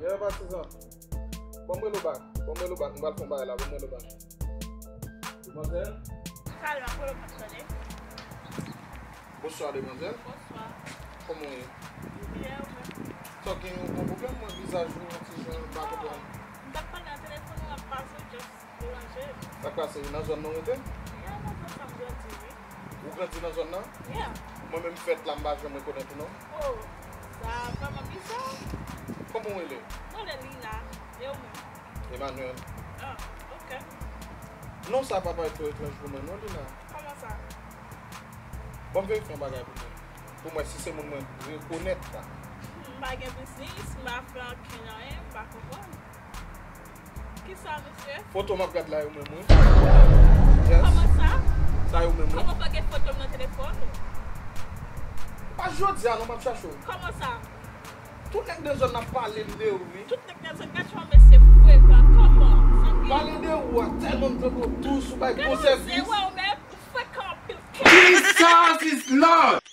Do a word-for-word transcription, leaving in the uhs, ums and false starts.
Lè patizan. Ban m rele w bak. Ban m rele w bak. M pral fè yon bagay la. Ban m rele w bak. Demwazèl? Salon, apre w ap tande. Bonswa, demwazèl. Bonswa. Kòman w ye? M byen, ou menm? Sa w gen yon gwo pwoblèm, mwen vizaj ou yon ti jan m pa konprann. M t ap pale nan telefòn, ou ap pase, just deranje. Sa k pase? Nan zòn nan w rete? Yeah, nan zòn sa m grandi, wi. Ou grandi nan zòn nan? Yeah. Mwen menm m fèt la, m pa janm rekonèt ou non. Oh, sa vrèman biza. Kòman w rele? Mwen rele Lina. E ou menm? Emmanuel. Ah, ok. Non sa pa parèt twò etranj pou mwen non, Lina. Kòman sa? Bon, m verifye yon bagay pou mwen. Pou mwen, si se moun mwen rekonèt la. M pa gen biznis, m pa fè ankenn anyen, m pa konprann. Kisa, mesye? Foto m ap gad la, yo menm, wi. Yes. Kòman sa? Sa yo menm, wi. Kòman w fè gen foto m nan telefòn ou? Pa jodi a, non, m ap chache w. Kòman sa? Tout nèg nan zòn nan ap pale m de ou, wi. Tout nèg nan zòn, gad jan mesye frekan. Kòman? Sa m gen? Pale de ou a, tèlman m tankou w dous, ou bay bon sèvis. Gade w, men ou frekan anpil. Jesus is Lord!